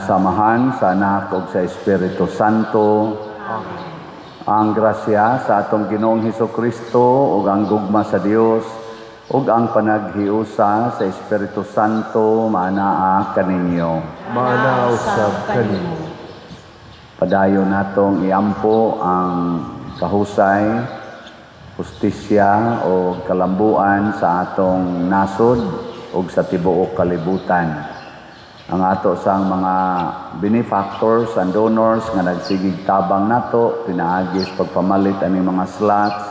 Sa Amahan, sa Anak ug sa Espiritu Santo. Amen. Ang grasya sa atong Ginoong Hesus Kristo ug ang gugma sa Dios ug ang panaghiusa sa Espiritu Santo maanaa kaninyo. Maana usab kanimo. Padayon natong iampo ang kahusay, hustisya o kalambuan sa atong nasod ug sa tibuok kalibutan. Ang ato sang mga benefactors and donors nga nagsigig tabang nato pinaagi sa pagpamalit ani mga slots,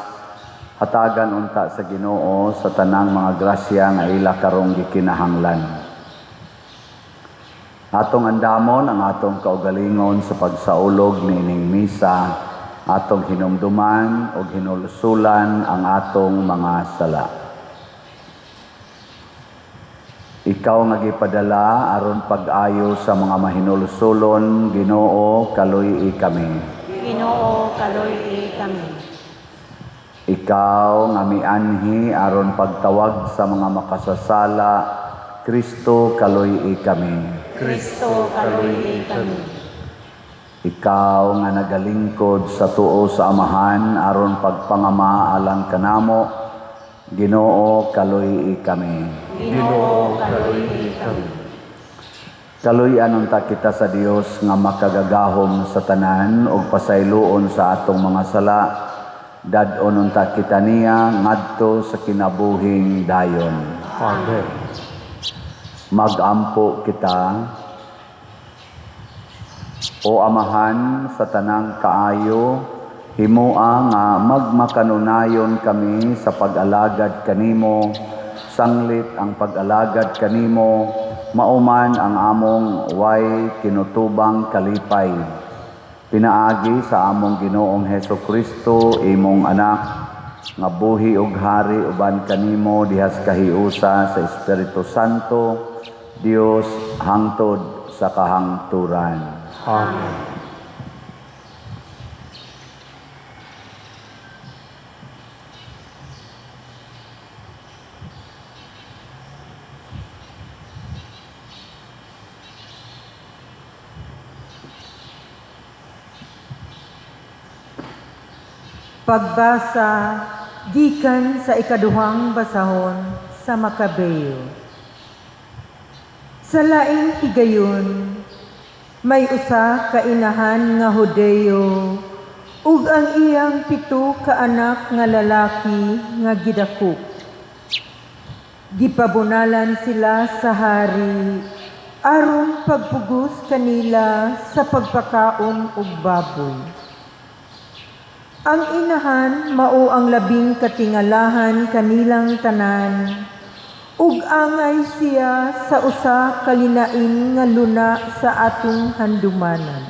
hatagan unta sa Ginoo sa tanang mga grasya nga ila karong gikinahanglan. Atong andamon ang atong kaugalingon sa pagsaulog niining misa, atong hinumduman ug hinulsulan ang atong mga sala. Ikaw nga gipadala aron pag-ayo sa mga mahinulsulon, Ginoo, kaluy-i kami. Ginoo, kaluy-i kami. Ikaw nga mianhi aron pagtawag sa mga makasasala, Kristo, kaluy-i kami. Kristo, kaluy-i kami. Ikaw nga nagalingkod sa tuo sa Amahan aron pagpangama alang kanamo, Ginoo, kaluy-i kami. Ginoo, kaluy-i kami. Kaluy-an unta kita sa Dios nga makagagahom sa tanan ug pasayloon sa atong mga sala. Dad-on unta kita niya ngadto sa kinabuhing dayon. Amen. Magampo kita. O Amahan sa tanang kaayo, himoa nga magmakanunayon kami sa pag-alagad kanimo, sanglit ang pag-alagad kanimo, mauman ang among way kinutubang kalipay. Pinaagi sa among Ginoong Heso Kristo, imong anak, nga buhi ug hari uban kanimo dihas kahiusa sa Espiritu Santo, Dios hangtod sa kahangturan. Amen. Pagbasa gikan sa ikaduhang basahon sa Makabeo. Sa laing higayon, may usa ka inahan nga Hudeo ug ang iyang 7 ka anak nga lalaki nga gidakop. Gipabunalan sila sa hari aron pagpugos kanila sa pagpakaon og baboy. Ang inahan mao ang labing katingalahan kanilang tanan, ug angay siya sa usa ka linain nga luna sa atong handumanan.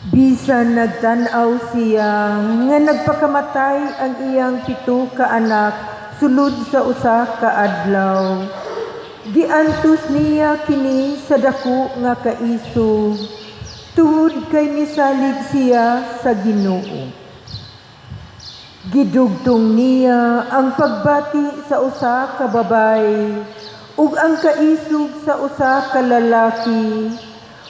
Bisan nagtan-aw siya nga nagpakamatay ang iyang 7 ka anak sulod sa usa ka adlaw, giantos niya kini sa dako nga kaisog, tungod kay misalig siya sa Ginoo. Gidugtong niya ang pagbati sa usa ka babay ug ang kaisog sa usa ka lalaki,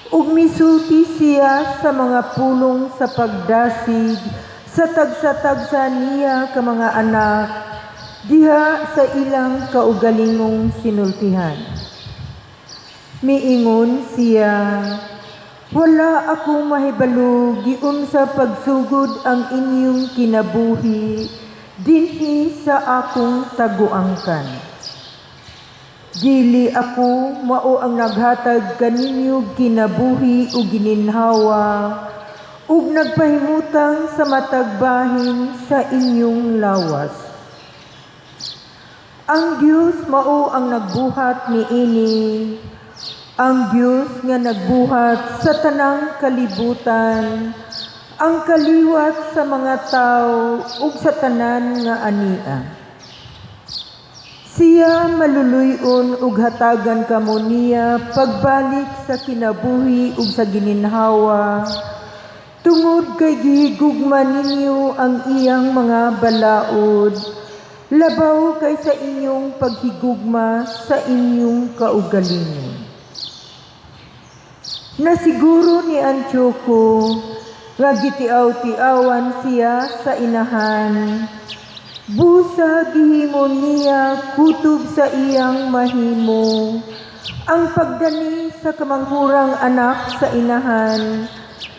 ug misulti siya sa mga pulong sa pagdasig sa tagsa-tagsa niya ka mga anak diha sa ilang kaugalingong sinultihan. Miingon siya, wala akong mahibalo giunsa pagsugod ang inyong kinabuhi dinhi sa akong taguangkan. Dili ako mao ang naghatag kaninyo kinabuhi ug gininhawa ug nagpahimutang sa matag bahin sa inyong lawas. Ang Dios mao ang nagbuhat niini, ang Dios nga nagbuhat sa tanang kalibutan, ang kaliwat sa mga tawo ug sa tanan nga ania. Siya maluluy-on ug hatagan kamo niya pagbalik sa kinabuhi ug sa gininhawa, tungod kay gihigugma ninyo ang iyang mga balaod, labaw kaysa inyong paghigugma sa inyong kaugalingon. Nasiguro ni Antioco nga gitiaw-tiawan siya sa inahan. Busa gihimo niya kutob sa iyang mahimo ang pagdani sa kamanghurang anak sa inahan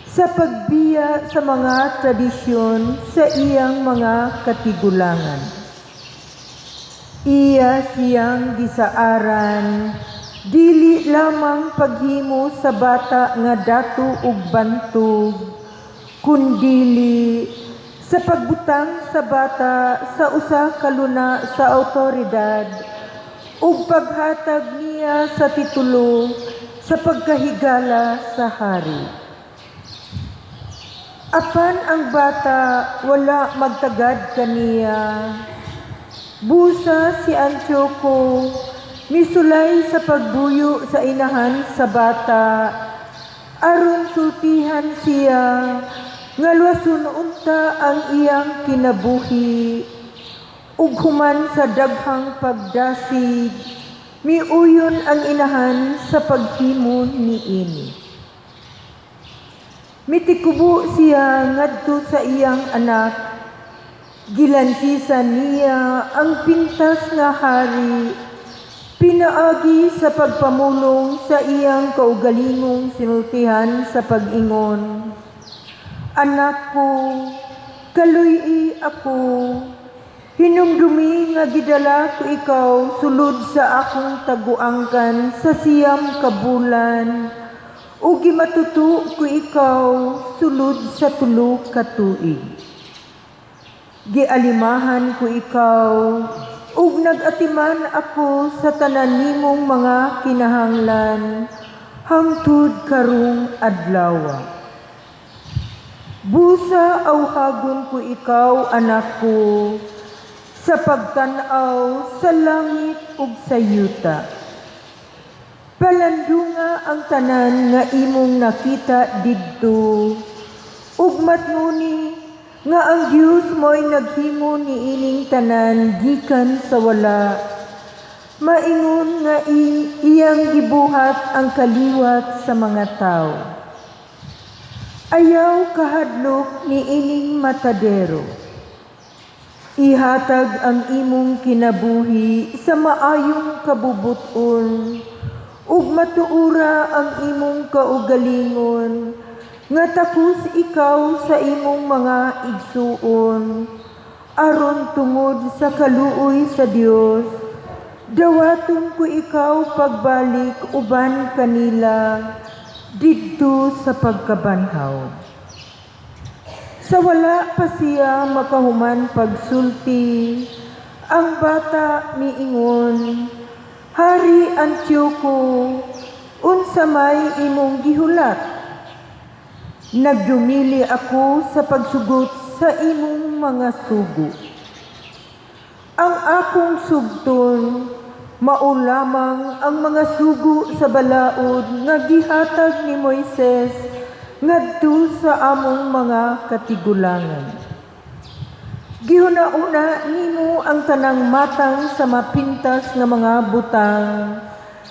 sa pagbiya sa mga tradisyon sa iyang mga katigulangan. Iya siyang gisaaran, dili lamang paghimo sa bata nga dato ug bantog, kundili sa pagbutang sa bata sa usa ka luna sa awtoridad ug paghatag niya sa titulo sa pagkahigala sa hari. Apan ang bata wala magtagad kaniya. Busa si Antioco misulay sa pagbuyo sa inahan sa bata aron sultihan siya nga luwason unta ang iyang kinabuhi, ug human sa daghang pagdasig miuyon ang inahan sa paghimo niini. Mitikubo siya ngadto sa iyang anak. Gilansisan niya ang pintas nga hari pinaagi sa pagpamulong sa iyang kaugalingong sinultihan sa pag-ingon, "Anak ko, kaluy-i ako. Hinumdumi nga gidala ko ikaw sulod sa akong taguangkan sa 9 ka bulan, ug gimatuto ko ikaw sulod sa 3 ka tuig. Gialimahan ko ikaw, ug nag-atiman ako sa tanan nimong mga kinahanglan hangtod karong adlaw. Busa awhagon ko ikaw, anak ko, sa pagtan-aw sa langit ug sa yuta. Palandunga ang tanan nga imong nakita didto, ug matnguni nga ang Dios mo'y naghimo niining tanan gikan sa wala, maingon nga iyang gibuhat ang kaliwat sa mga tawo. Ayaw kahadlok niining matadero. Ihatag ang imong kinabuhi sa maayong kabubuton, ug matuura ang imong kaugalingon, nga takos ikaw sa imong mga igsuon, aron tungod sa kaluoy sa Dios, dawaton ko ikaw pagbalik uban kanila didto sa pagkabanhaw." Sa wala pa siya makahuman pagsulti, ang bata miingon, "Hari Antioco, unsa may imong gihulat? Nagdumili ako sa pagsugot sa imong mga sugo. Ang akong sugton, mao lamang ang mga sugo sa balaod nga gihatag ni Moises ngadto sa among mga katigulangan. Gihuna-una nimo ang tanang matang sa mapintas nga mga butang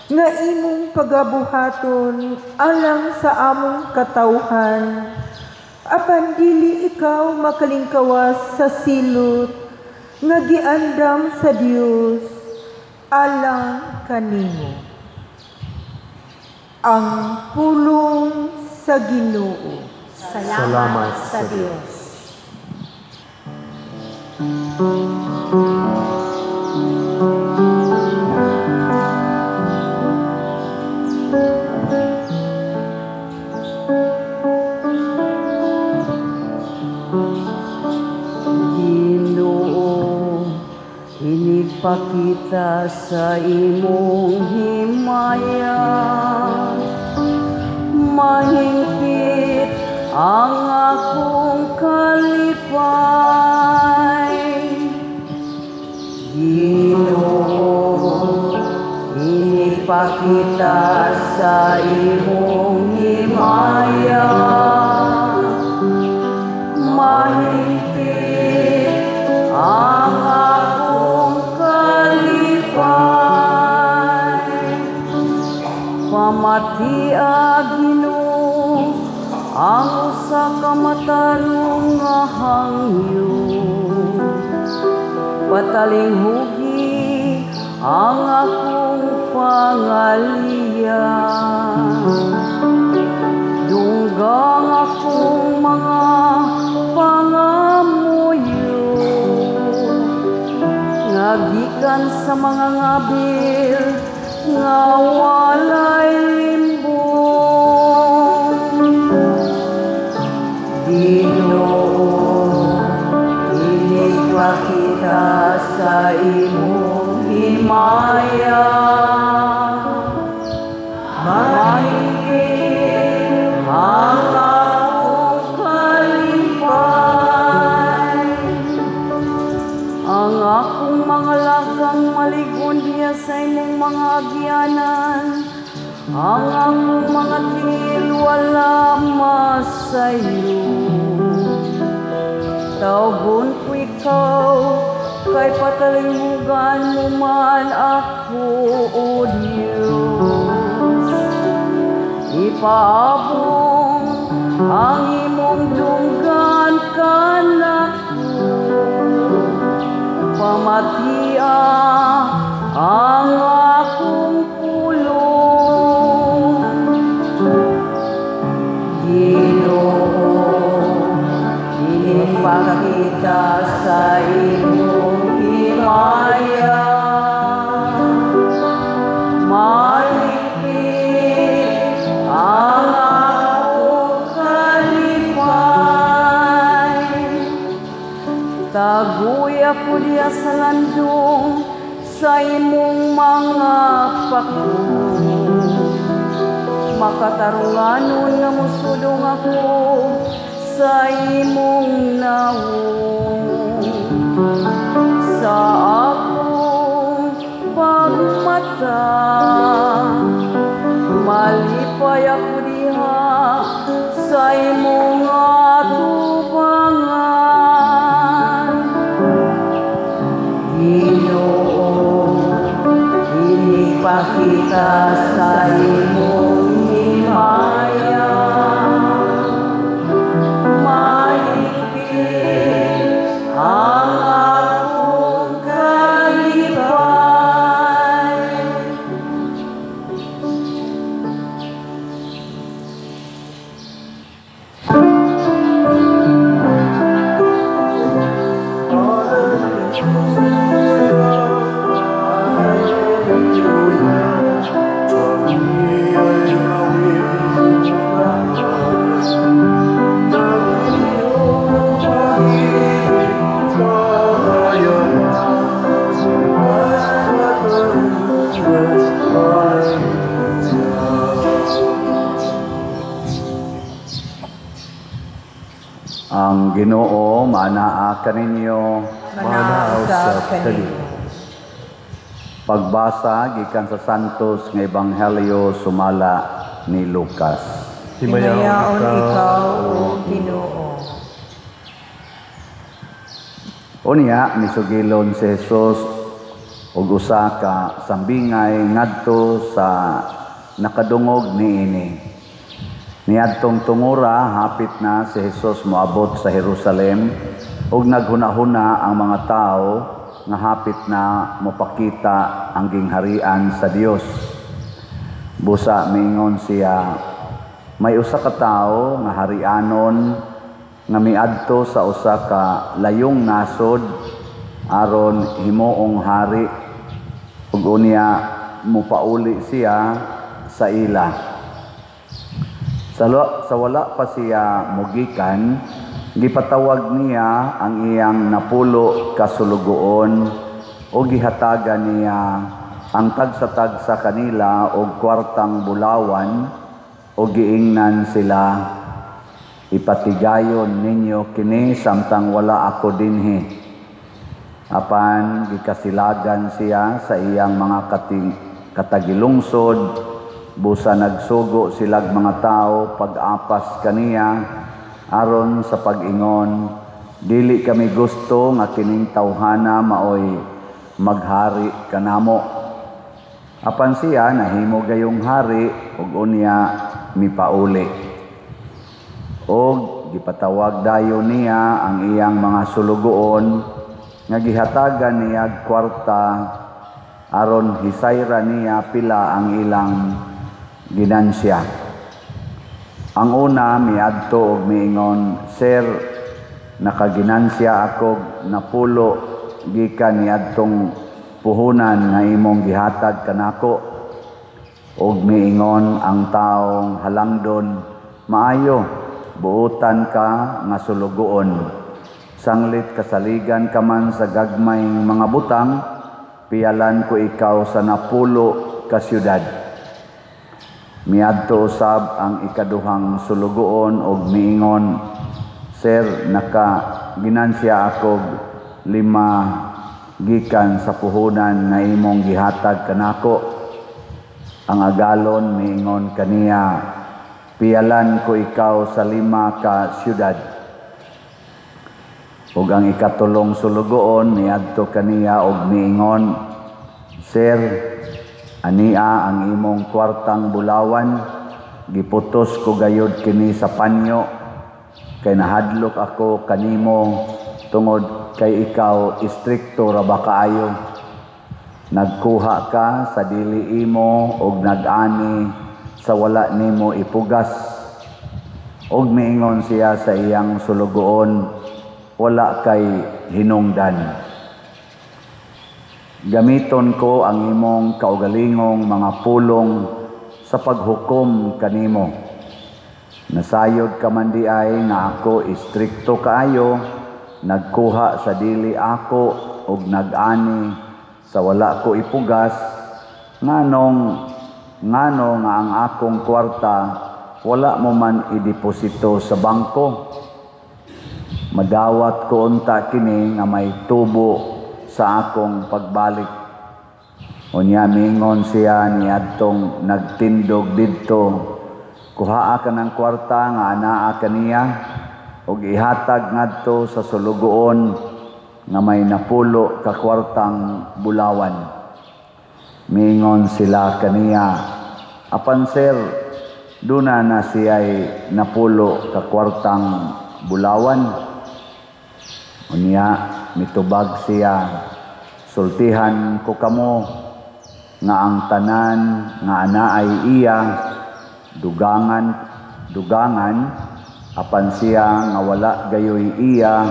nga imong pagabuhaton alang sa among katawhan, apan dili ikaw makalingkawas sa silot nga giandam sa Dios alang kanimo." Ang pulong sa Ginoo. Salamat, Salamat sa sa Dios. Ginoo, inigpakita sa imong himaya. Mahingpit ang akong kalipay. Ginoo, inigpakita sa imong himaya. Mahingpit ang akong kalipay. Pamatia, Ginoo. usa ka matarong nga hangyo. Patalinghugi ang akong pangaliya. Dunggang akong mga pangamuyo nga gikan sa mga ngabil nga walay limbong. Ginoo, inigpakita sa imong himaya. Mahingpit ang akong kalipay. Ang akong mga lakang maligon diha sa imong mga agyanan. Ang akong mga tiil wala masayo. Tawgon ko ikaw, kay patalinghugan mo man ako, O Diyos. Ipaabong ang imong dunggan kanako. Pamatia ang akong pulong. Ginoo, inigpakita sa imong himaya. Mahingpit ang akong kalipay. Taguy ako diha sa landong sa imong mga pako. Makatarunganon nga musudong ako sa imong nawong. Sa akong pagmata, malipay ako diha sa imong atubangan. Ginoo, inigpakita sa imong himaya. Mahingpit ang akong kalipay. Ang Ginoo maanaa kaninyo. Manaa usab kanimo. Pagbasa gikan sa Santos nga Ebanghelyo sumala ni Lucas. Himayaon ikaw, O Ginoo. Unya misugilon si Jesus og usa ka sambingay ngadto sa nakadungog niini. Niadtong tungura hapit na si Jesus moabot sa Jerusalem ug naghunahuna ang mga tawo nga hapit na mopakita ang gingharian sa Dios. Busa miingon siya, may usa ka tawo nga harianon nga miadto sa usa ka layong nasod aron himuong hari ug unya mopauli siya sa ila. Sa wala pa siya mugikan, gipatawag niya ang iyang 10 ka sulugoon o gihatagan niya ang tagsa-tagsa kanila og kwartang bulawan o giingnan sila, ipatigayon ninyo kini samtang wala ako dinhi. Apan gikasilagan siya sa iyang mga katagilungsod, busa nagsugo silag mga tao pag-apas kaniya aron sa pag-ingon, dili kami gusto nga kining tawhana maoy maghari kanamo. Apan siya nahimo gayong hari ug unya mipauli. Og gipatawag dayon niya ang iyang mga sulugoon nga gihatagan niya kwarta aron hisayra niya pila ang ilang ginansya. Ang una miadto og miingon, "Sir, nakaginansya ako 10 gikan niadtong puhunan nga imong gihatag kanako." Og miingon ang taong halangdon, "Maayo, buotan ka nga sulugoon. Sanglit kasaligan ka man sa gagmayng mga butang, piyalan ko ikaw sa 10 ka syudad." Miadto usab ang ikaduhang sulugoon og miingon, "Sir, naka ginansya ako 5 gikan sa puhunan nga imong gihatag kanako." Ang agalon miingon kaniya, "Piyalan ko ikaw sa 5 ka syudad." Ug ang ikatulong sulugoon miadto kaniya og miingon, "Sir, ania ang imong kwartang bulawan, giputos ko gayud kini sa panyo, kay nahadlok ako kanimo tungod kay ikaw istrikto ra ba kaayo. Nagkuha ka sa dili imo og nag-ani sa wala nimo ipugas." Og miingon siya sa iyang sulugoon, "Wala kay hinungdan. Gamiton ko ang imong kaugalingong mga pulong sa paghukom kanimo. Nasayod ka man di ay nga ako istrikto kaayo, nagkuha sa dili ako og nag-ani sa wala ko ipugas, nganong ngano nga ang akong kwarta wala mo man ideposito sa bangko? Madawat ko unta kini nga may tubo sa akong pagbalik." Unya mingon siya niadtong nagtindog didto, "Kuhaa ka ng kwarta nga anaa kaniya ug ihatag ngadto sa sulugoon nga may 10 ka kwartang bulawan." Mingon sila kaniya, "Apan sir, duna na siya'y 10 ka kwartang bulawan." Unya mitubag siya, "Sultihan ko kamo nga ang tanan nga anaay iya dugangan dugangan, apan siya nga wala gayoy iya,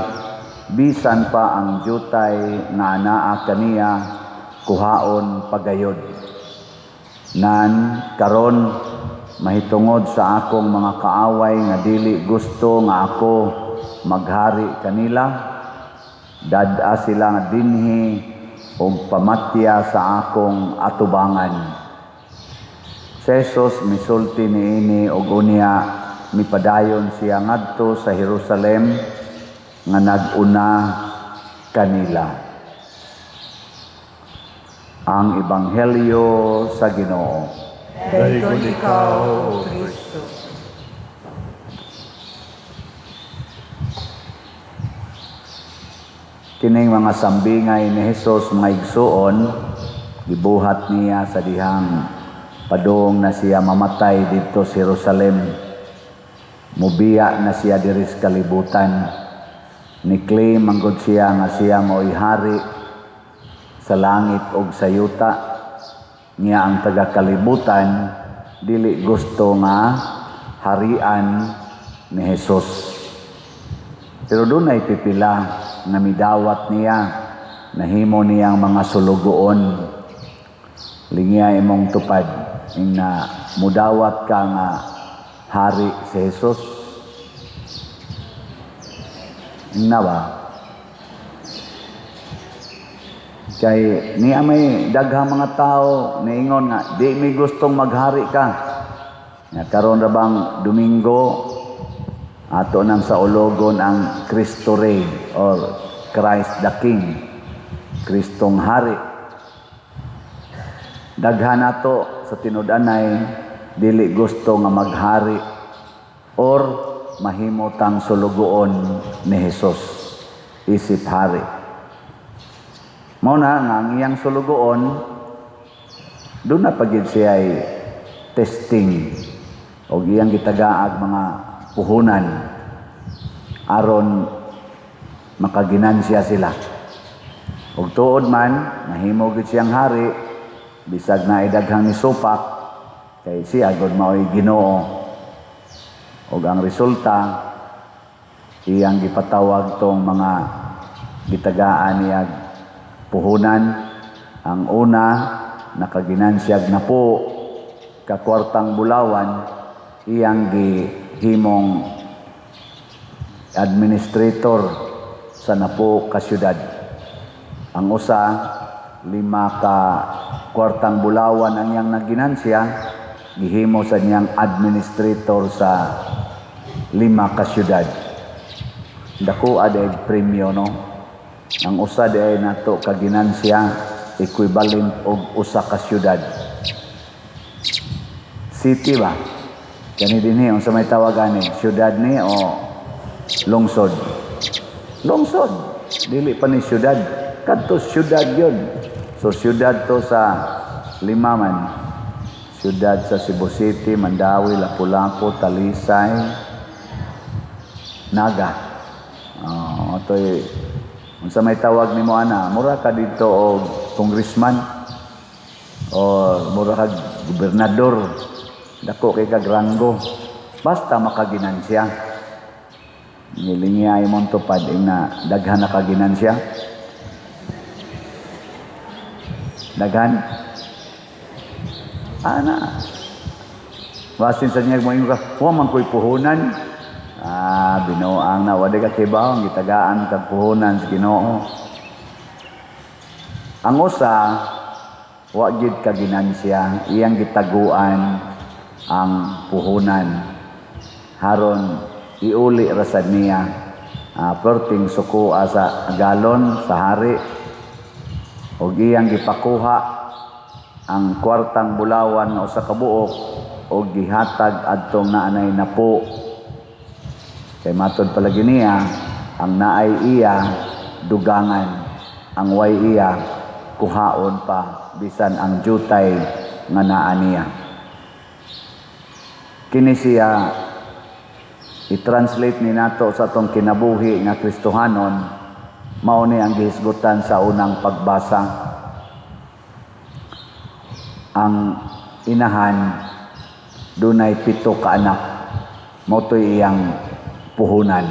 bisan pa ang jutay nga anaa kaniya kuhaon pagayod. Nan karon mahitungod sa akong mga kaaway nga dili gusto nga ako maghari kanila, dad-a sila nga dinhi og pamatya sa akong atubangan." Si Jesus misulti niini og unya mipadayon siya ngadto sa Jerusalem nga nag-una kanila. Ang Ebanghelyo sa Ginoo. Daygon ikaw, O Kristo. Kining mga sambingay ni Hesus, mga igsuon, gibuhat niya sa dihang padung na siya mamatay didto sa Jerusalem. Mubiya na siya diri sa kalibutan. Ni-claim man gud siya nga siya mao'y hari sa langit ug sa yuta. Niya ang taga-kalibutan dili gusto nga harian ni Hesus. Pero dunay pipila nga midawat niya, nahimo niyang mga sulugoon. Lingya imong tupad ing na mudawat ka nga hari si Jesus. Ingna ba? Kay niya may daghang mga tao niingon nga di mi gustong maghari ka. Nga karon ra bang Domingo ato nang sa ulogon ang Cristo Rey or Christ the King, Kristong Hari. Daghan nato sa tinud-anay dili gusto nga maghari or mahimo tang sulugoon ni Hesus isip hari. Mao na nga ang iyang sulugoon doon na pagid siya ay testing og iyang gitagaag mga puhunan. Aron makaginansya sila. Ug tuod man, nahimo gyud siyang hari, bisag naay daghang nisupak, kay siya gud mao'y Ginoo. Ug ang resulta, iyang gipatawag tong mga gitagaan niya puhunan. Ang una, nakaginansyag napo ka kwartang bulawan, iyang gihimong administrator sa napo ka syudad. Ang usa, 5 ka kwartang bulawan ang iyang naginansya, gihimo sa niyang administrator sa 5 ka syudad. Dako aday premyo, no? Ang usa di ay nato kaginansya equivalent og usa ka syudad. City ba? Kani dinhi unsa may tawag ani? Syudad ni o lungsod? Lungsod. Dili pa ni syudad. Kadto syudad yun. So syudad to sa 5 man. Syudad sa Cebu City, Mandaue, Lapu-Lapu, Talisay, Naga. Oh, toy unsa may tawag nimo ana? Mura ka didto og congressman o mura ka gobernador. Dako kay kag ranggo. Basta makaginansya. Nilingi ay mong tupad ing na daghan na kaginansya. Daghan. Ana. Basin sa niya mo ingon ka, wa man ko'y puhunan. Binuang na wala ka kibaw, ang gitagaan kag puhunan sa Ginoo. Ang usa wa gid kaginansya, iyang gitaguan ang puhunan. Haron iuli ra sad niya, perting sukoa sa galon sa hari, og iyang gipakuha ang kwartang bulawan nga usa ka buok og gihatag adtong naanay napo. Kay matod palagi niya, ang naay iya dugangan, ang way iya kuhaon pa bisan ang jutay nga naa niya. Kini siya i-translate ni nato sa atong kinabuhi nga Kristohanon, mao ni ang gihisgutan sa unang pagbasa. Ang inahan dunay 7 ka anak, mao to'y iyang puhunan.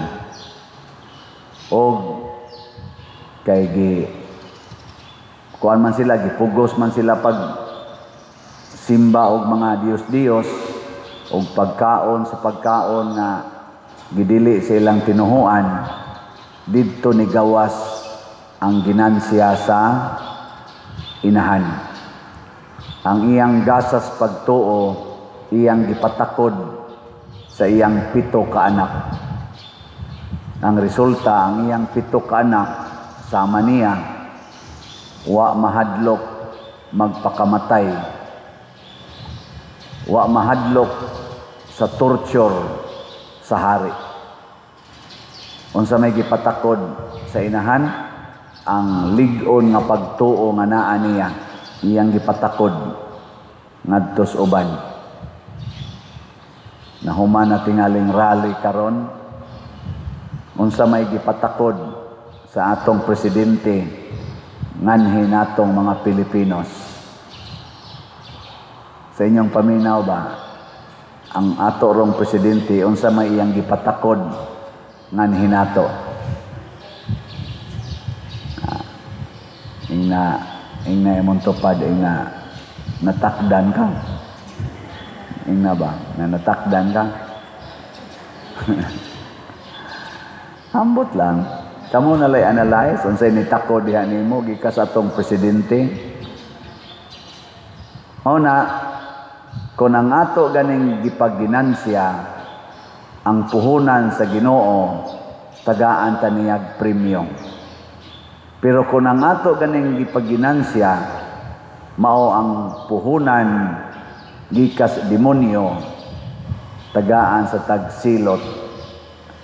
Og kay gi kuan man sila, gipugos man sila pag simba og mga Diyos-Diyos og pagkaon sa pagkaon nga gidili sa ilang tinuhuan, didto ni gawas ang ginansya sa inahan. Ang iyang gasas pagtuo, iyang gipatakod sa iyang 7 ka anak. Ang resulta, ang iyang 7 ka anak sama niya, wa mahadlok magpakamatay, wa mahadlok sa torture sa hari. Unsa may gipatakod sa inahan? Ang lig-on nga pagtuo nga naa niya, iyang gipatakod ngadto sa uban. Nahuman na tingaling rally karon, unsa may gipatakod sa atong presidente nganhi natong mga Pilipinos? Sa inyong paminaw ba, ang ato rong presidente unsa may iyang gipatakod nganhi nato? Ingna imong tupad, ingna natakdan ka. Ingna ba? Na natakdan ka? Ambot lang. Kamo na lay analyze unsay nitakod diha nimo gikas atong presidente. Mao na kun ang ato ganing gipagginansya ang puhunan sa Ginoo, tagaan ta niyag premyo. Pero kung ang ato ganing gipagginansya mao ang puhunan gikas demonyo, tagaan sa tagsilot.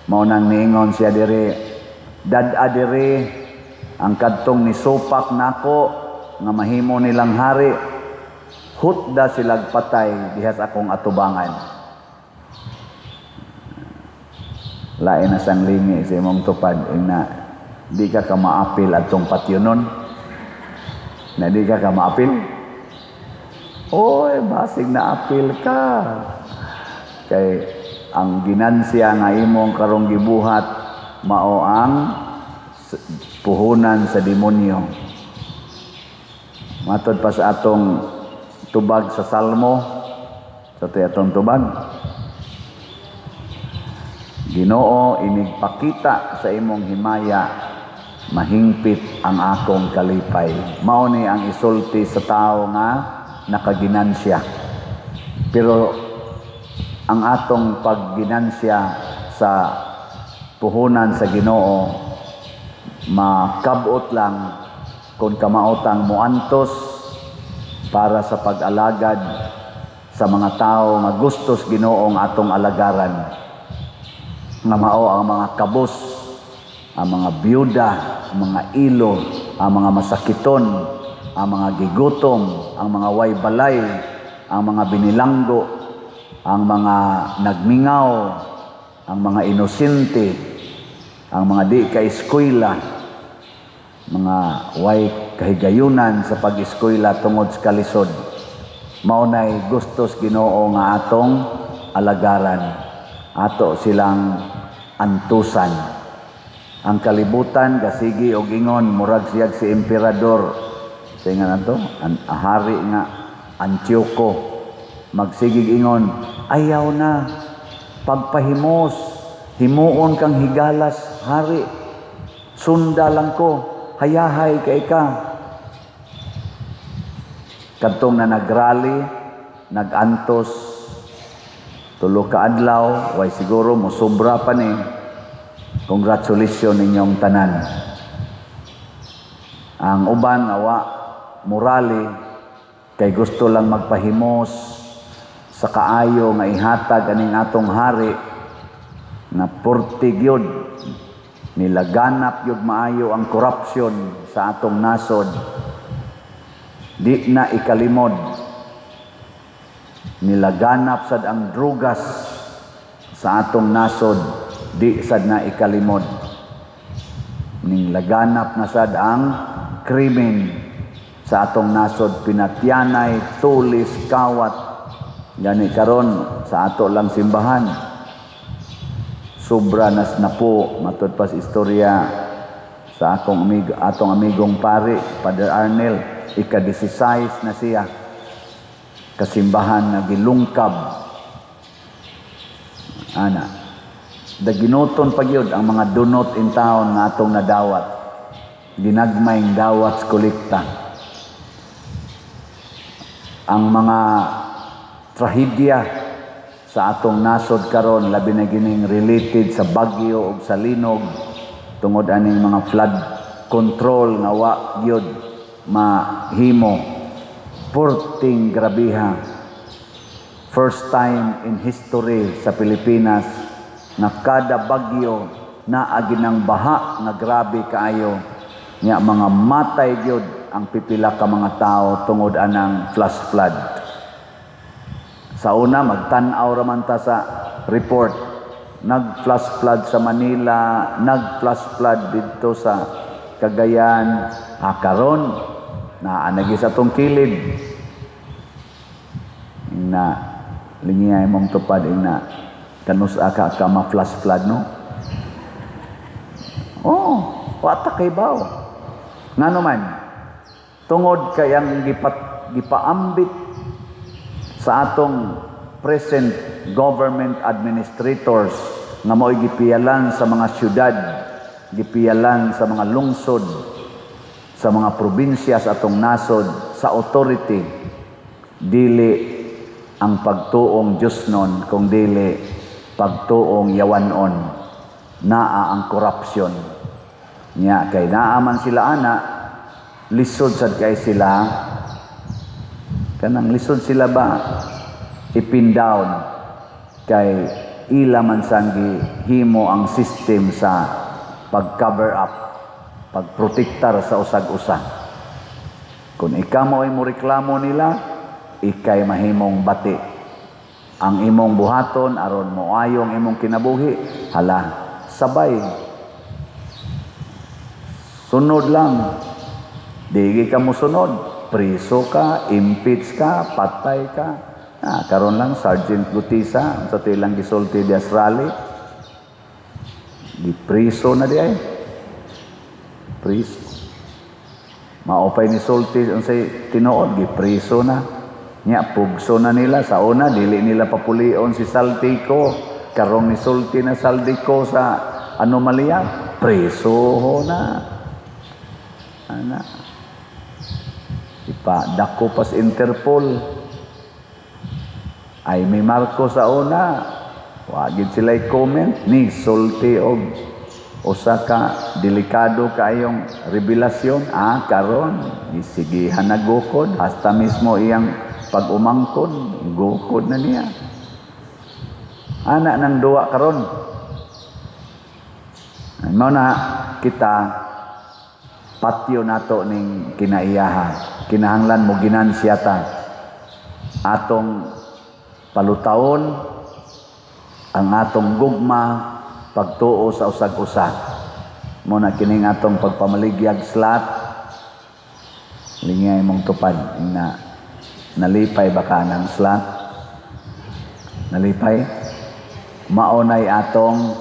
Mao nang niingon siya diri, dad-a diri ang kadtong nisupak nako nga mahimo nilang hari, hutda silag patay diha sa akong atubangan. Lain na sang lingi sa imong tupad ingna di ka ka maapil adtong patyonon. Na di ka ka maapil. Oy, basig na apil ka. Kay ang ginansya nga imong karong gibuhat mao ang puhunan sa demonyo. Matod pa sa atong tubag sa Salmo, sa atong tubag, "Ginoo, inigpakita sa imong himaya, mahingpit ang akong kalipay." Mao ni ang isulti sa tao nga nakaginansya. Pero ang atong pagginansya sa puhunan sa Ginoo makabot lang kung kamaotang muantos para sa pag-alagad sa mga tao nga gustos Ginoong atong alagaran, nga mao ang mga kabus, ang mga byuda, ang mga ilo, ang mga masakiton, ang mga gigutom, ang mga way balay, ang mga binilanggo, ang mga nagmingaw, ang mga inosente, ang mga di ka-eskwela, mga way kahigayunan sa pag-eskwela tungod sa kalisod. Mao nay gustos Ginoo nga atong alagaran. Ato silang antusan. Ang kalibutan gasigi og ingon murag siyag si emperador. Sa nga nato, ang hari nga Antioco, magsigig ingon, "Ayaw na pagpahimos, himuon kang higalas hari, sunda lang ko, hayahay kay ka." Kadtong na nagrally, nagantos 3 ka adlaw, way siguro mosobra pa ni. Congratulations ninyong tanan. Ang uban awa morally kay gusto lang magpahimos sa kaayo nga ihatag aning atong hari na purti gyud nilaganap gyud maayo ang corruption sa atong nasod. Di na ikalimod, nilaganap sad ang drugas sa atong nasod. Di sad na ikalimod, ning laganap na sad ang krimen sa atong nasod, pinatyanay, tulis, kawat. Gani karon sa ato lang simbahan sobra nas na po. Matud pa sa istorya sa akong amigo, atong amigong pari, Father Arnel, ika-16 na siya kasimbahan na gilungkab ana. Daginuton pa gyud ang mga dunot in town nga atong nadawat, ginagmayng dawat sa kolekta. Ang mga trahedya sa atong nasod karon, labi na gining related sa bagyo ug sa linog tungod aning mga flood control nga wa gyud mahimo, purting grabiha. First time in history sa Pilipinas na kada bagyo naa ginang baha nga grabe kaayo nya mga matay gyud ang pipila ka mga tao tungod anang flash flood. Sa una, magtan-aw raman ta sa report, nag flash flood sa Manila, nag flash flood didto sa Cagayan. Ah, karon naa na sa atong kilid na lingiay mong tupad na kanus-a ka ka ma flash flood, no? Oh, wa ta kay baw. Ngano man? Tungod kay ang gipaambit sa atong present government administrators nga mao'y gipiyalan sa mga syudad, gipiyalan sa mga lungsod, sa mga probinsya sa atong nasod, sa authority, dili ang pagtuong Diyos nun, kung dili pagtuong yawanon, naa ang corruption. Nya kay naa man sila ana, lisod sad kay sila, kanang lisod sila ba ipin down kay ila man sang himo ang system sa pag-cover up, pagprotektar sa usag-usa. Kung ikaw mo ay mo reklamo nila, ikay mahimong bati. Ang imong buhaton aron mo ayong imong kinabuhi, hala. Sabay. Sunod lang. Dili ka mosunod. Priso ka, impeach ka, patay ka. Ah, karon lang Sergeant Gutisa sa tilang gisulti dias rally. Gipriso na di ay. Priso. Maupay ni sulti unsay tinuod, gipriso na. Nya pugso na nila sa una, dili nila papulion si Zaldy Co. Karong ni sulti na Zaldy Co sa anomalya, preso ho na. Ana. Ipa dako pas Interpol. Ay may Marcos sa una. Wa gid sila comment ni sulti og usa ka delikado kaayong revelasyon, karon isigihan na gukod hasta mismo iyang pag-umangkon gukod na niya. Ana nang duwa karon. Mao na kita patyo nato ning kinaiyaha. Kinahanglan mo ginansya ta atong palutawon ang atong gugma, pagtuo sa usag-usa. Mo na kining atong pagpamaligyag slot, lingay mong tupad na. Nalipay ba ka ng slot? Nalipay? Maonay atong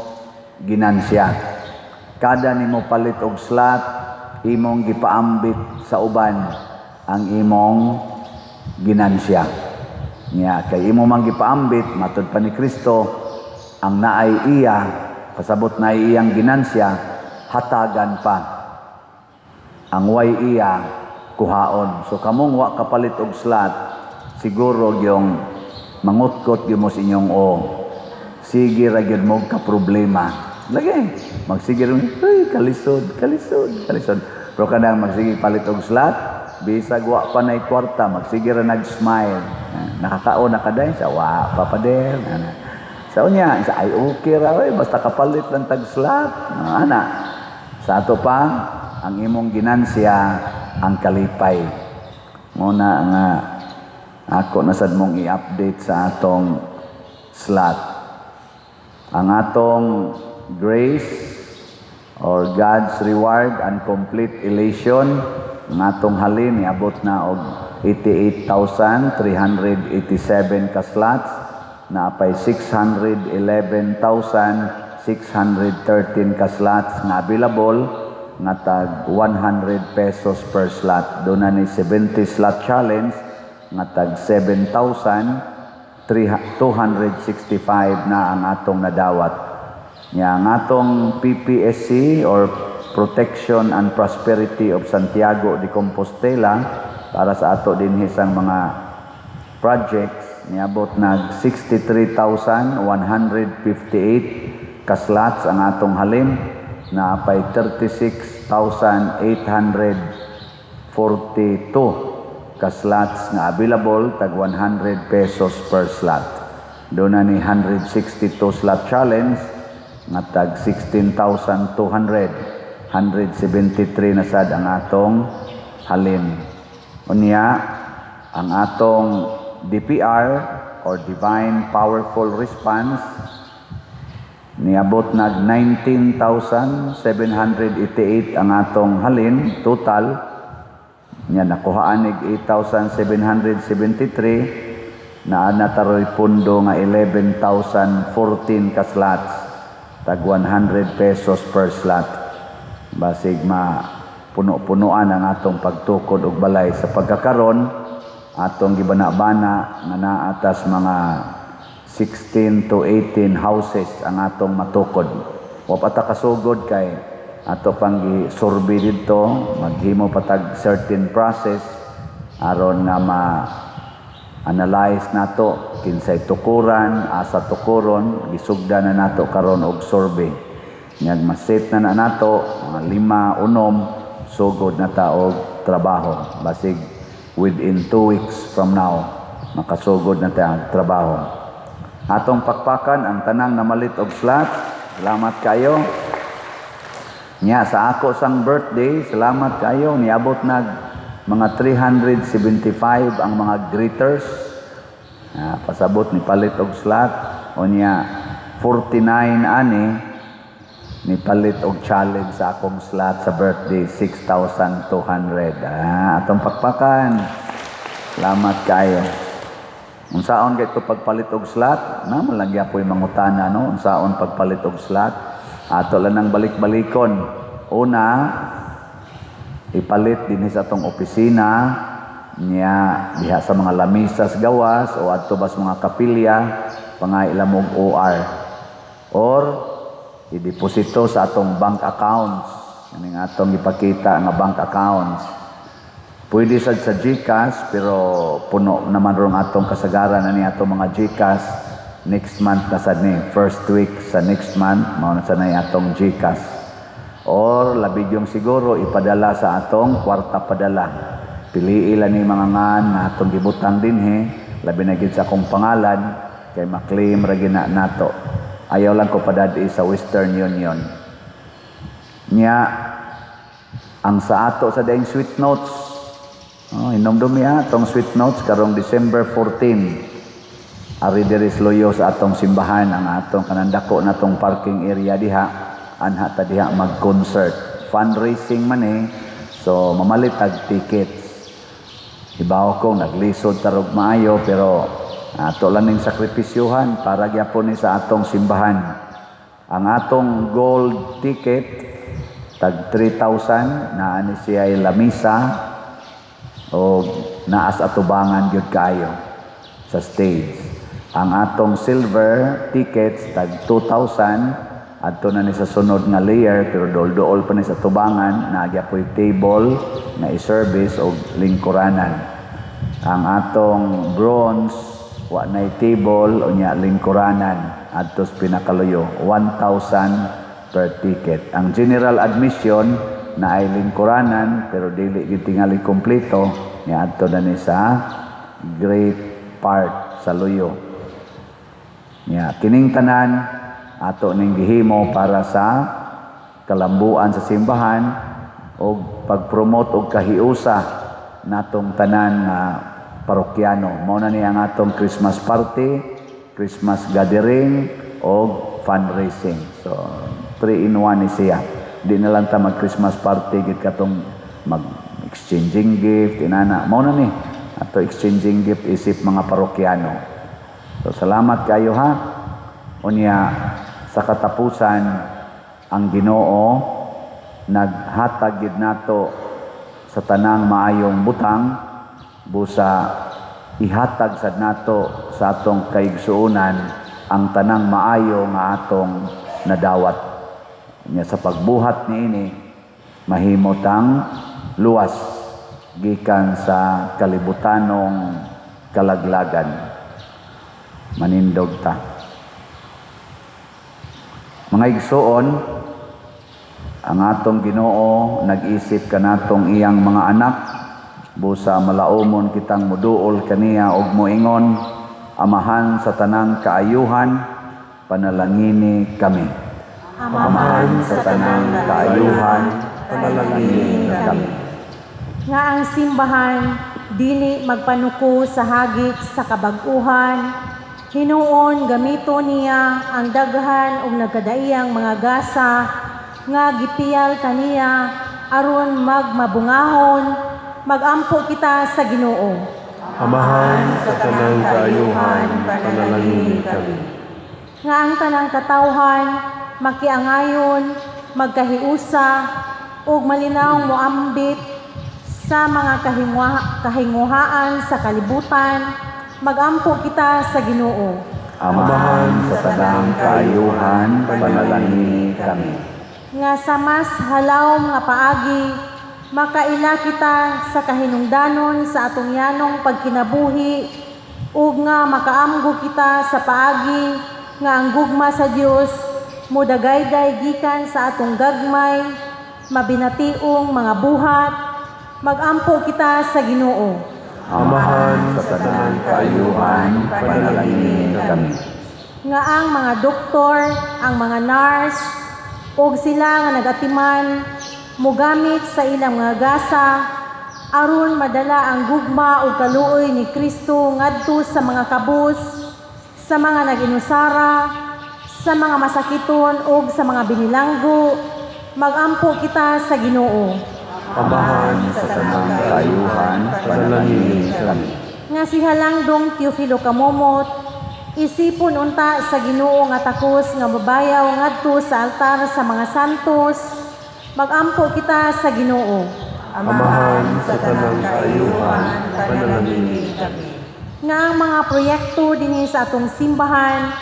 ginansya. Kada nimo palit og slot, imong gipaambit sa uban ang imong ginansya. Nya kay imo man gipaambit, matud pa ni Kristo, ang naay iya, pasabot na iyang ginansya, hatagan pa. Ang way iya, kuhaon. So kamong wa kapalit og slot, siguro yung mangutkot gyud mo sa inyong o. Sige ra gyud mo ka problema. Lagi, magsige ra, "Uy, kalisod, kalisod, kalisod." Pero kanang magsige palit og slot, bisag wa pa nay kwarta, magsige ra nag-smile. "Nakakaon na ka day?" Sa, "Wa pa, pader." Ana. Sa unya, sa, "Ay, okay ra oy, basta kapalit lang tag slot." Ana. Sa ato pa, ang imong ginansya ang kalipay. Muna nga ako na sad mong i-update sa atong slot. Ang atong grace or God's reward and complete elation, ang atong halin niabot na og 88,387 ka slots, naapay 611,613 ka slots nga available nga tag 100 pesos per slot. Doon na ni 70 slot challenge nga tag 7,265 na ang atong nadawat. Nya ang atong PPSC or Protection and Prosperity of Santiago de Compostela para sa ato dinhi sang mga projects, niabot nag 63,158 ka slots ang atong halin, naapay 36,842 ka slots nga available tag 100 pesos per slot. Doon na ni 162 slot challenge nga tag 16,200, 173 na sad ang atong halin. Unya ang atong DPR or Divine Powerful Response, niabot nag 19,788 ang atong halin total. Nya nakuhaan ig 8,773, naa na taroy pundo nga 11,014 ka slots tag 100 pesos per slot. Basig ma puno-punuan ang atong pagtukod og balay. Sa pagkakaron, atong gibana-bana nga naatas mga 16 to 18 houses ang atong matukod. Wa pa ta kasugod kay ato pang gi-survey didto, maghimo pa tag certain process aron nga ma analyze nato kinsay tukuran, asa tukuron. Gisugda na nato karon og survey. Nyag ma-set na na nato mga lima, unom, sugod na ta og trabaho. Basig within 2 weeks from now, makasugod na ta ang trabaho. Atong pakpakan ang tanang namalit og slot. Salamat kayo. Nya sa ako sang birthday, salamat kayo, niabot nag mga 375 ang mga greeters. Pasabot ni palit og slot. Unya 49 ani Nipalit og challenge sa akong slot sa birthday, 6,200. Ah, atong pakpakan. Salamat kayo. Unsaon kay to pagpalit og slot? Na man lang gyapoy mangutana, no? Unsaon pagpalit og slot? Ato lang nang balik-balikon. Una, ipalit dinhi sa atong opisina niya diha sa mga lamisas gawas o adto bas mga kapilya, pangay lamog OR or ideposito sa atong bank accounts, kaning atong ipakita nga bank accounts. Pwede sad sa GCash, pero puno naman rong atong kasagaran ani atong mga GCash. Next month na sad ni, first week sa next month mao na sad na atong GCash. Or labi yung siguro ipadala sa atong kwarta padala. Pili lang ni mga ngan nga atong gibutang dinhi, labi na gid sa akong pangalan kay maklaim ra gina nato. Ayaw lang ko padad sa Western Union. Nya ang sa ato sa daing sweet notes. Oh, hinomdumi ha, atong sweet notes karong December 14. Ari diri sa Loyo sa atong simbahan, ang atong kanandako na tong parking area diha, anha ta diha mag-concert. Fundraising man eh. So mamalit tag tickets. Ibaw ko naglisod tarog maayo, pero ato lang ning sakripisyuhan para gyapon ni sa atong simbahan. Ang atong gold ticket tag 3,000, naa ni siya ay lamisa o naas atubangan gyud kaayo sa stage. Ang atong silver tickets tag 2,000, adto na ni sa sunod nga layer pero dool-dool pa ni sa tubangan, naa gyapoy table na i-service og lingkuranan. Ang atong bronze, wa nay table unya lingkuranan adto sa pinakaluyo, 1,000 per ticket. Ang general admission na ay lingkuranan pero dili gyud tingali kompleto, ni adto na ni sa great part sa luyo. Nya kining tanan ato ning gihimo para sa kalambuan sa simbahan og pag-promote og kahiusa natong tanan nga parokyano. Mao na ni ang atong Christmas party, Christmas gathering og fundraising. So 3 in 1 ni siya. Di na lang ta mag Christmas party gid katong mag exchanging gift inana. Mao na ni ato exchanging gift isip mga parokyano. So salamat kayo ha. Unya sa katapusan, ang Ginoo naghatag gid nato sa tanang maayong butang, busa ihatag sad nato sa atong kaigsuonan ang tanang maayo nga atong nadawat. Nya sa pagbuhat niini, mahimo tang luwas gikan sa kalibutanong kalaglagan. Manindog ta. Mga igsuon, ang atong Ginoo nag-isip kanatong iyang mga anak, busa malaumon kitang muduol kaniya og moingon, "Amahan sa tanang kaayuhan, panalangini kami." Amahan sa tanang kaayuhan, panalangini kami. Nga ang simbahan dili magpanuko sa hagit sa kabag-uhan, hinuon gamito niya ang daghan og nagkadaiyang mga gasa nga gipiyal kaniya aron magmabungahon. Magampo kita sa Ginoo. Amahan sa tanang kaayuhan, panalangini kami. Nga ang tanang katawhan makiangayon, magkahiusa ug malinawng moambit sa mga kahinguhaan sa kalibutan. Magampo kita sa Ginoo. Amahan sa tanang kaayuhan, panalangini kami. Nga sa mas halawom nga paagi makaila kita sa kahinungdanon sa atong yanong pagkinabuhi ug nga makaamgo kita sa paagi nga ang gugma sa Dios mudagayday gikan sa atong gagmay mabinationg mga buhat. Magampo kita sa Ginoo. Amahan sa tanang kaayuhan, panalangini kami. Nga ang mga doktor, ang mga nurse ug sila nga nagatiman mogamit sa ilang mga gasa aron madala ang gugma ug kaluoy ni Kristo ngadto sa mga kabus, sa mga nag-inusara, sa sa mga masakiton ug sa mga binilanggo, magampo kita sa Ginoo. Amahan Sa tanang kaayuhan, panalangini kami. Nga si Halangdong Teofilo Camomot, isipon unta sa Ginoo nga takos nga mabayaw ngadto sa altar sa mga santos, magampo kita sa Ginoo. Amahan sa tanang kaayuhan, panalangini kami. Nga ang mga proyekto dinhi sa atong simbahan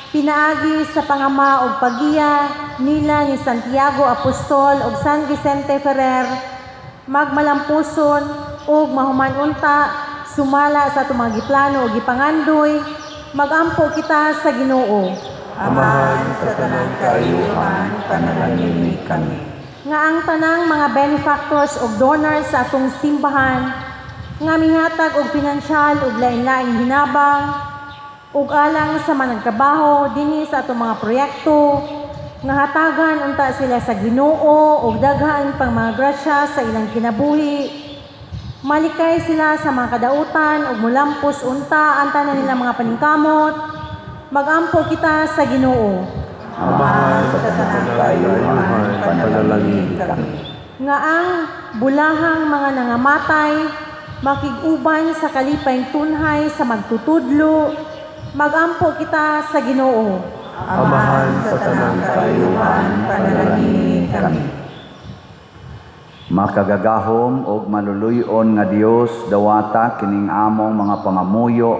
pinaagi sa pangama og pagiya nila ni Santiago Apostol ug San Vicente Ferrer magmalampuson ug mahuman unta sumala sa atong mga giplano ug gipangandoy, magampo kita sa Ginoo. Amahan sa tanang kaayuhan, Panalangini kami. Nga ang tanang mga benefactors ug donors sa atong simbahan nga mihatag og pinansyal ug lain-laing hinabang ug alang sa mga nagtrabaho dinhi sa atong mga proyekto, nga hatagan unta sila sa Ginoo ug daghan pang mga grasya sa ilang kinabuhi, malikay sila sa mga kadautan ug mulampos unta ang tanan nilang mga paningkamot, magampo kita sa Ginoo. Amahan sa tanang kaayuhan, panalangini kami. Nga ang bulahang mga nangamatay makig-uban sa kalipay tunhay sa magtutudlo, magampo kita sa Ginoo. Amahan sa tanang kaayuhan, panalangini kami. Makagagahom og maluluy-on nga Dios, dawata kining among mga pangamuyo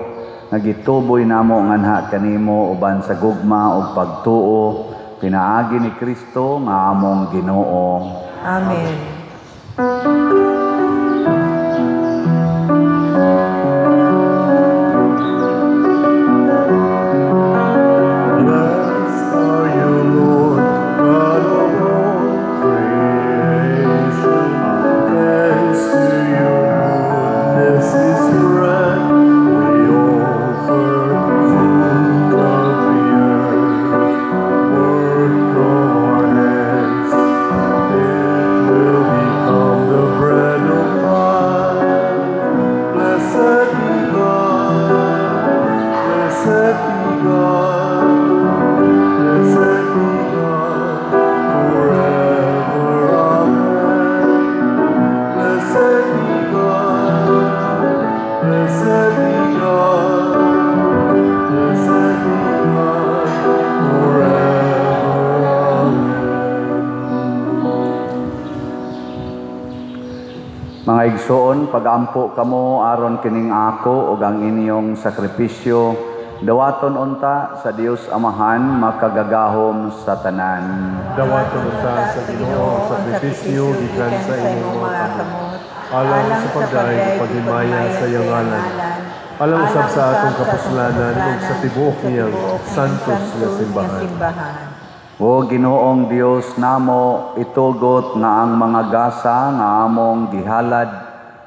nga gituboy namo nganha kanimo uban sa gugma ug pagtuo pinaagi ni Kristo nga among Ginoo. Amen. Blessed are you, Lord, God of all creation. Thanks to your goodness is bread we offer, fruit of the earth, work of our hands. It will become the bread of life. Blessed be God, blessed be God. Blessed be God forever. Amen. Blessed be God. Blessed be God. Blessed be God forever. Amen. Mga igsoon, pagampo kamo aron kining ako ug ang inyong sakripisyo dawaton unta sa Dios Amahan makagagahom sa tanan. Dawaton unta sa Ginoo ang sakripisyo gikan sa imong mga kamot. Alang sa pagdayeg ug paghimaya sa iyang ngalan. Alang usab sa atong kapuslanan ug sa tibuok niyang santos nga simbahan. O Ginoong Dios namo, itugot nga ang mga gasa nga among gihalad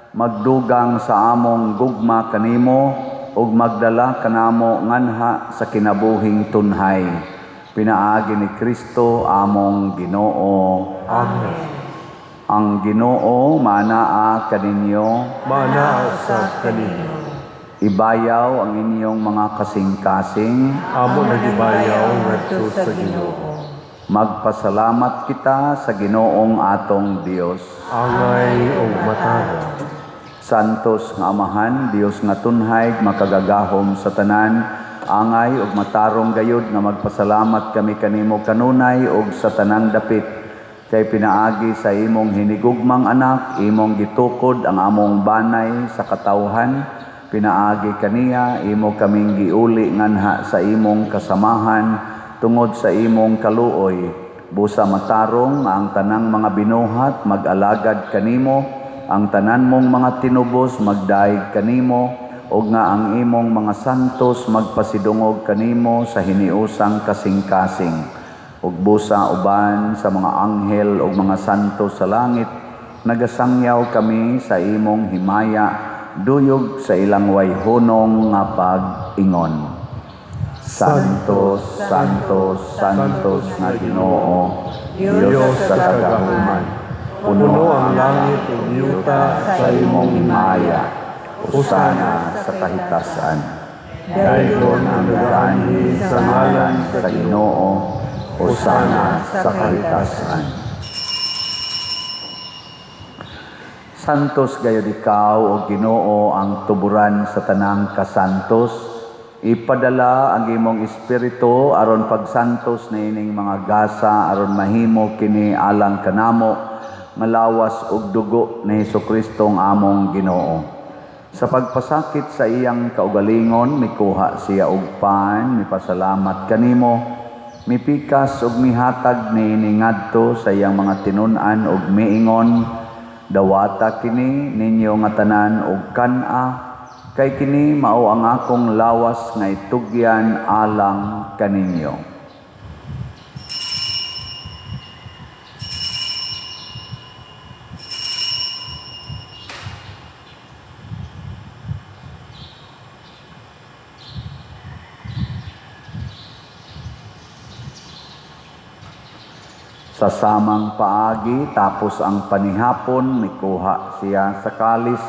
magdugang sa among gugma kanimo ug magdala kanamo nganha sa kinabuhing tunhay. Pinaagi ni Kristo among Ginoo. Amen. Ang Ginoo maanaa kaninyo. Maanaa usab kaninyo. Ibayaw ang inyong mga kasing-kasing. Amo nagibayaw ngadto sa Ginoo. Magpasalamat kita sa Ginoong atong Dios. Angay ug matarong. Santos nga Amahan, Dios nga tunhay, makagagahom sa tanan, angay ug matarong gayud nga magpasalamat kami kanimo kanunay ug sa tanang dapit. Kay pinaagi sa imong hinigugmang anak, imong gitukod ang among banay sa katawhan, pinaagi kaniya imo kaming giuli nganha sa imong kasamahan tungod sa imong kaluoy. Busa matarong nga ang tanang mga binuhat mag-alagad kanimo, ang tanan mong mga tinubos magdaig kanimo, ug nga ang imong mga santos magpasidungog kanimo sa hiniusang kasing-kasing. Ug busa uban sa mga anghel ug mga santos sa langit, nagasangyaw kami sa imong himaya, duyog sa ilang wayhunong nga pag-ingon. Santos, Santos, Santos nga Ginoo, Dios sa kagahuman, Puno ang langit ug yuta sa imong himaya, usana sa kahitasan. Dayon ang nagaanhi sa ngalan sa Ginoo, hosana sa kahitasan. Santos gayud ikaw, o Ginoo, ang tuburan sa tanang kasantos. Ipadala ang imong espiritu aron pagsantos niining mga gasa aron mahimo kini alang kanamo nga lawas ug dugo ni Hesukristo ang among Ginoo. Sa pagpasakit sa iyang kaugalingon, mikuha siya og pan, mipasalamat kanimo, mipikas ug mihatag niini ngadto sa iyang mga tinun-an ug miingon, "Dawata kini ninyo nga tanan og kan-a, kay kini mao ang akong lawas nga itugyan alang kaninyo." Sa samang paagi, tapos ang panihapon, mikuha siya sa kalis,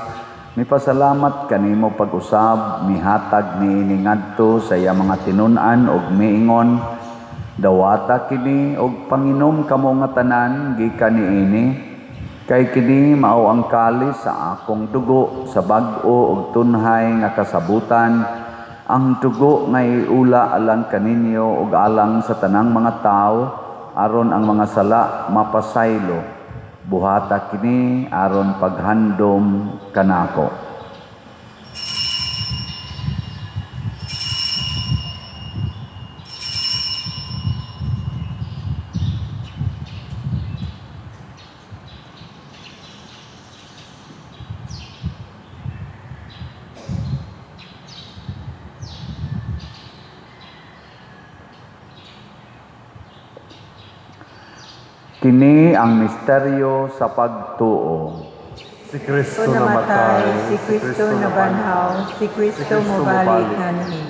mipasalamat kanimo pag-usab, mihatag niini ngadto sa iya mga tinun-an ug miingon, "Dawata kini og panginom kamo nga tanan gikan niini, kay kini mao ang kalis sa akong dugo sa bag-o ug tunhay nga kasabutan, ang dugo nga iula alang kaninyo ug alang sa tanang mga tawo, aron ang mga sala mapasaylo. Buhata kini aron paghandom kanako." Kini ang misteryo sa pagtuo. Si Kristo Kristo namatay, namatay, si Kristo nabanhaw, si Kristo mobalik nganhi.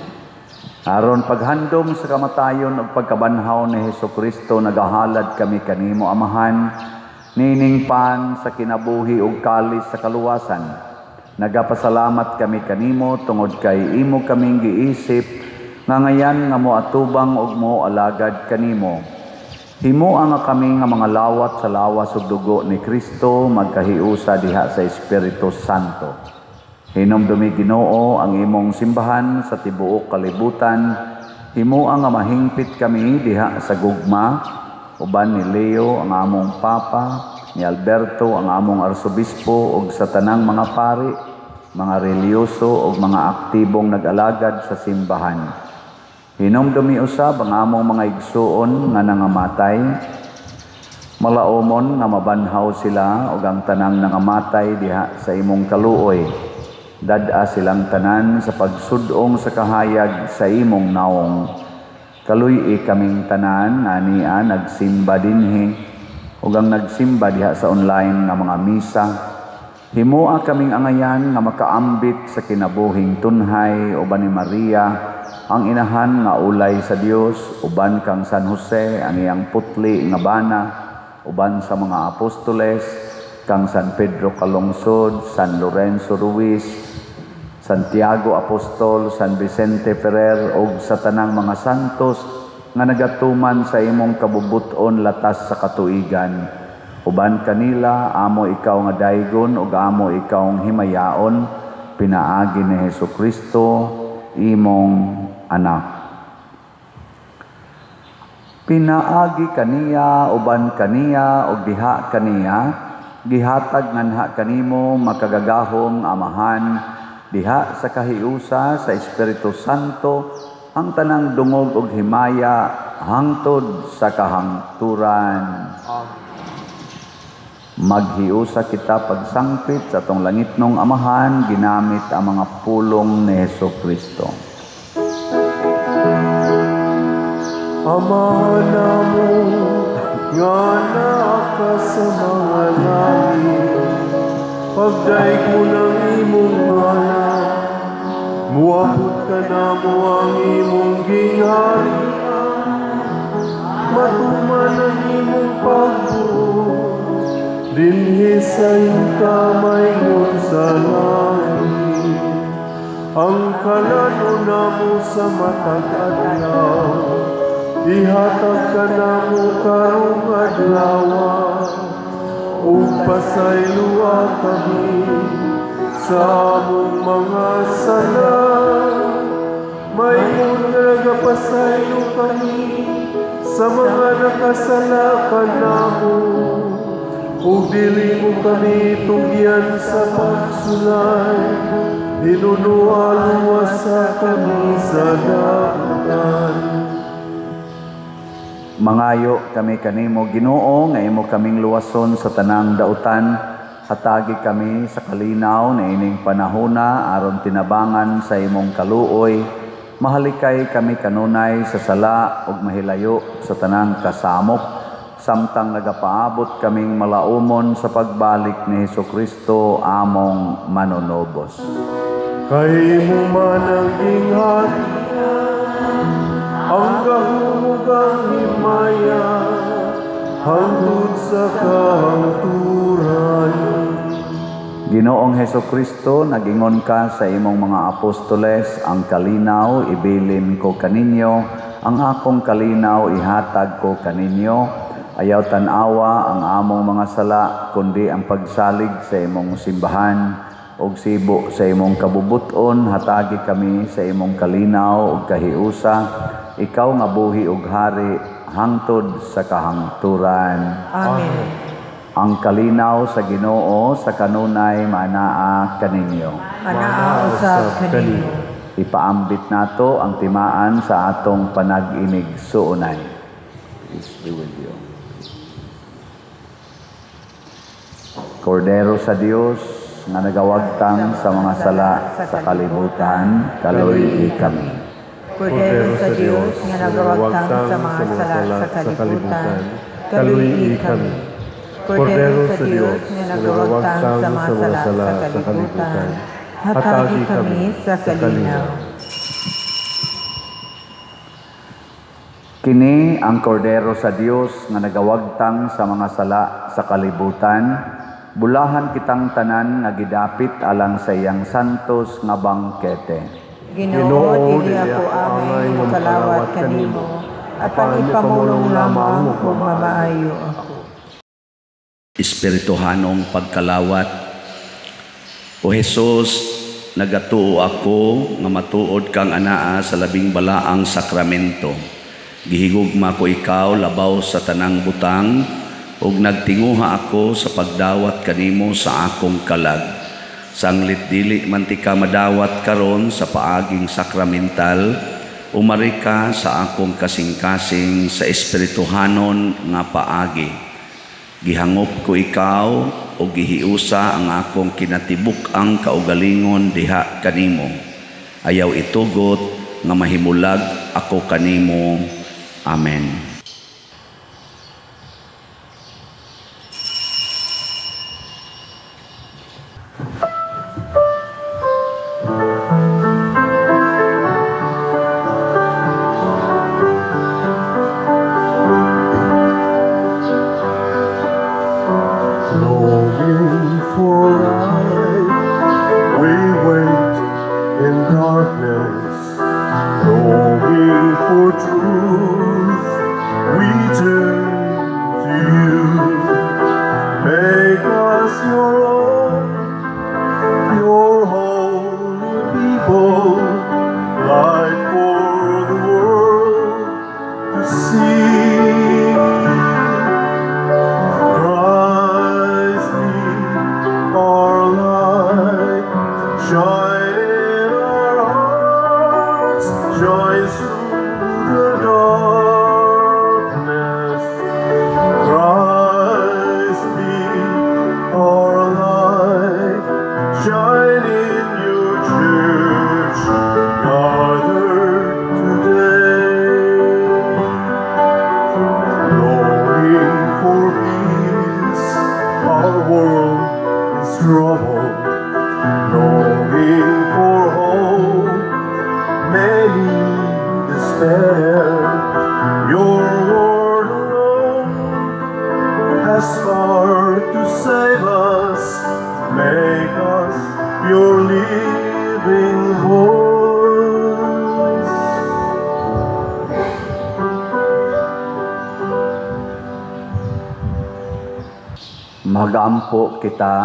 Aron paghandom sa kamatayon ug pagkabanhaw ni Hesukristo, nagahalad kami kanimo, Amahan, nining pan sa kinabuhi ug kalis sa kaluwasan. Nagapasalamat kami kanimo tungod kay imo kaming giisip nga ngayan nga moatubang ug moalagad kanimo. Himoa nga kami nga mga lawat sa lawas ug dugo ni Kristo magkahiusa diha sa Espiritu Santo. Hinumdumi, Ginoo, ang imong simbahan sa tibuok kalibutan. Himoa nga mahingpit kami diha sa gugma uban ni Leo ang among Papa, ni Alberto ang among Arsobispo ug sa tanang mga pari, mga relihiyoso ug mga aktibong nag-alagad sa simbahan. Hinumdumi usab ang among mga igsuon nga nangamatay, malaomon nga mabanhaw sila ug ang tanang nangamatay diha sa imong kaluoy. Dad-a silang tanan sa pagsud-ong sa kahayag sa imong naong. Kaluy-i kaming tanan nga ania nagsimba dinhi ug ang nagsimba diha sa online nga mga misa. Himoa kaming angayan nga makaambit sa kinabuhing tunhay uban ni Maria, ang inahan nga ulay sa Dios, uban kang San Jose, ang iyang putli nga bana, uban sa mga apostoles, kang San Pedro Calungsod, San Lorenzo Ruiz, Santiago Apostol, San Vicente Ferrer, ug sa tanang mga santos nga nagatuman sa imong kabubuton latas sa katuigan. Uban kanila, amo ikaw nga daygon ug amo ikaw ang himayaon, pinaagi ni Hesukristo, imong anak. Pinaagi kaniya, uban kaniya, ug diha kaniya, gihatag nganha kanimo makagagahom Amahan, diha sa kahiusa sa Espiritu Santo, ang tanang dungog ug himaya hangtod sa kahangturan. Amen. Maghiusa kita pagsangpit sa atong langitnong Amahan, ginamit ang mga pulong ni Hesukristo. Amahan namo nga naa ka sa mga langit, pagdaygon ang imong ngalan, muabot kanamo ang imong gingharian, matuman ang imong pagbuot, dinhi sa yuta maingon sa langit. Ang kalanon namo sa matag adlaw, ihatag kanamo karong adlaw, ug pasayloa kami sa among mga sala, maingon nga nagapasaylo kami sa mga nakasala kanamo. Ug dili mo kami tugyan sa pagsulay, hinunoa luwasa kami sa dautan. Mangayo kami kanimo, Ginoo, nga imo kaming luwason sa tanang dautan. Hatagi kami sa kalinaw na ining panahona aron tinabangan sa imong kaluoy. Mahalikay kami kanunay sa sala ug mahilayo sa tanang kasamok samtang nagapaabot kaming malaumon sa pagbalik ni Hesukristo among manunubos. Kay imo man ang gingharian, ang gahom ug ang himaya, hangtod sa kahangturan. Ginoong Hesukristo, nagingon ka sa imong mga apostoles, "Ang kalinaw ibilin ko kaninyo, ang akong kalinaw ihatag ko kaninyo." Ayaw tan-awa ang among mga sala, kundi ang pagsalig sa imong simbahan ug sibo sa imong kabubut-on, hatagi kami sa imong kalinaw ug kahiusa, ikaw nga buhi ug hari hangtod sa kahangturan. Amen. Ang kalinaw sa Ginoo sa kanunay maanaa kaninyo. Anaa usab kaninyo. Ipaambit nato ang timaan sa atong panag-inigsuonay. Peace be with you. Kordero sa Dios nga nagawagtang sa mga sala sa kalibutan, kaluy-i kami. Kordero sa Dios nga nagawagtang sa mga sala sa kalibutan, kaluy-i kami. Kordero sa Dios nga nagawagtang sa mga sala sa kalibutan, hatagi kami sa kalinaw. Kini ang kordero sa Dios nga nagawagtang sa mga sala sa kalibutan. Bulahan kitang tanan nga gidapit alang sa iyang santos nga bangkete. Ginoo, dili ako angay mokalawat kanimo, apan ipamulong lamang ug mamaayo ako. Espirituhanong pagkalawat. O Jesus, nagatuo ako nga matuod kang anaa sa labing balaang sakramento. Gihigugma ko ikaw labaw sa tanang butang ug nagtinguha ako sa pagdawat kanimo sa akong kalag. Sanglit dili man tika madawat karon sa paaging sakramental, umari ka sa akong kasing-kasing sa espirituhanon nga paagi. Gihangop ko ikaw o gihiusa ang akong kinatibuk-ang kaugalingon diha kanimo. Ayaw itugot nga mahimulag ako kanimo. Amen. Longing for light, we wait in darkness. Longing for truth, we turn to you. Make us your own, your holy people, light for the world to see. Christ be our light, shine in our hearts, shine through the darkness. Christ be our light, shine in your church, gathered today. Longing for peace, our world is troubled. Longing for hope, many despair. Your word alone has power to save us. Make us your living hope. Magampo kita.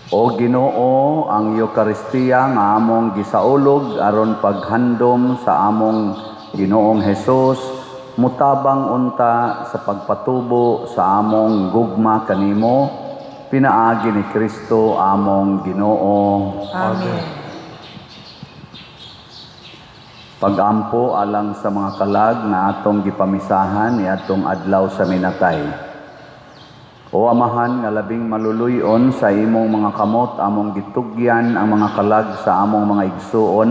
O Ginoo, ang Eukaristiya nga among gisaulog aron paghandom sa among Ginoong Hesus, mutabang unta sa pagpatubo sa among gugma kanimo, pinaagi ni Kristo among Ginoo. Amen. Pagampo alang sa mga kalag nga atong gipamisahan niadtong adlaw sa minatay. O Amahan nga labing maluluy-on, sa imong mga kamot among gitugyan ang mga kalag sa among mga igsuon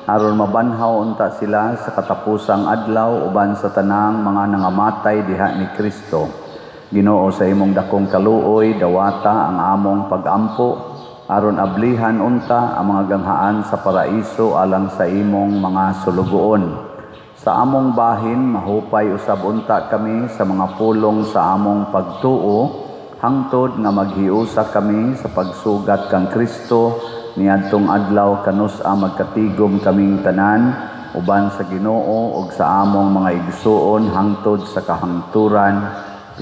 aron mabanhaw unta sila sa katapusang adlaw uban sa tanang mga nangamatay diha ni Kristo. Ginoo, sa imong dakong kaluoy, dawata ang among pagampo aron ablihan unta ang mga ganghaan sa paraiso alang sa imong mga sulugoon. Sa among bahin, mahupay usab unta kami sa mga pulong sa among pagtuo, hangtod nga maghiusa kami sa pagsugat kang Kristo niadtong adlaw kanus-a magkatigom kaming tanan uban sa Ginoo ug sa among mga igsuon hangtod sa kahangturan,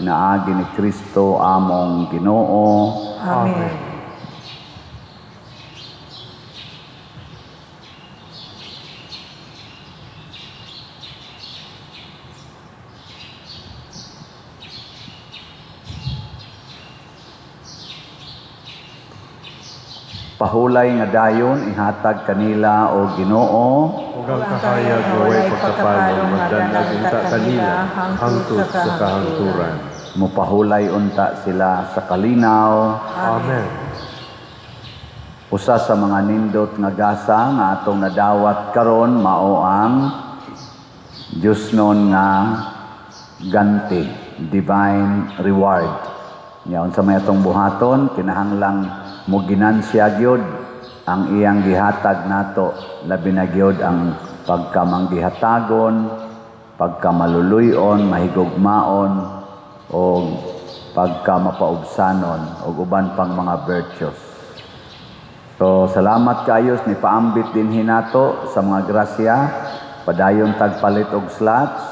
pinaagi ni Kristo among Ginoo. Amen. Pahulay nga dayon ihatag kanila, o Ginoo, Ug ang kahayag nga way pagkapalong magdanag unta kanila hangtod sa kahangturan. Mupahulay unta sila sa kalinaw. Amen. Usa sa mga nindot nga gasa nga atong nadawat karon mao ang Diyosnon nga ganti, divine reward. Nya unsa may atong buhaton, kinahanglang mo ginansya gyud ang iyang gihatag nato, labi na gyud ang pagkamanggihatagon, pagkamaluluy-on, mahigugmaon, o pagkamapaubsanon, o uban pang mga virtues. So salamat kayos ni paambit din hinato sa mga grasya, padayon tagpalit og slots,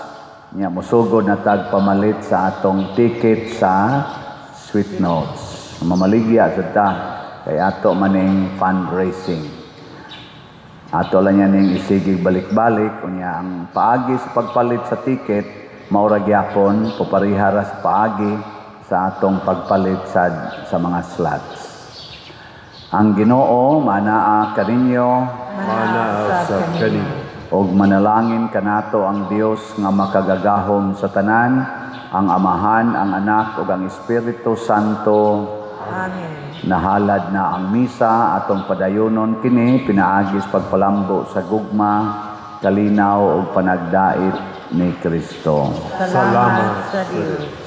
nya mosugod na tag pamalit sa atong ticket sa Sweet Notes. Mamaligya sad ta kay ato maning fundraising. Ato lang yan ning isigig balik-balik, unya ang paagi sa pagpalit sa ticket mao ra gyapon popariha ra sa paagi sa atong pagpalit sa mga slots. Ang Ginoo manaa kaninyo, Manaa sa kanimo. Og manalangin kanato ang Dios nga makagagahom sa tanan, ang Amahan, ang Anak ug ang Espiritu Santo. Amen. Nahalad na ang misa, atong padayonon kini pinaagis pagpalambo sa gugma, kalinaw ug panagdait ni Kristo. Salamat sa Dios.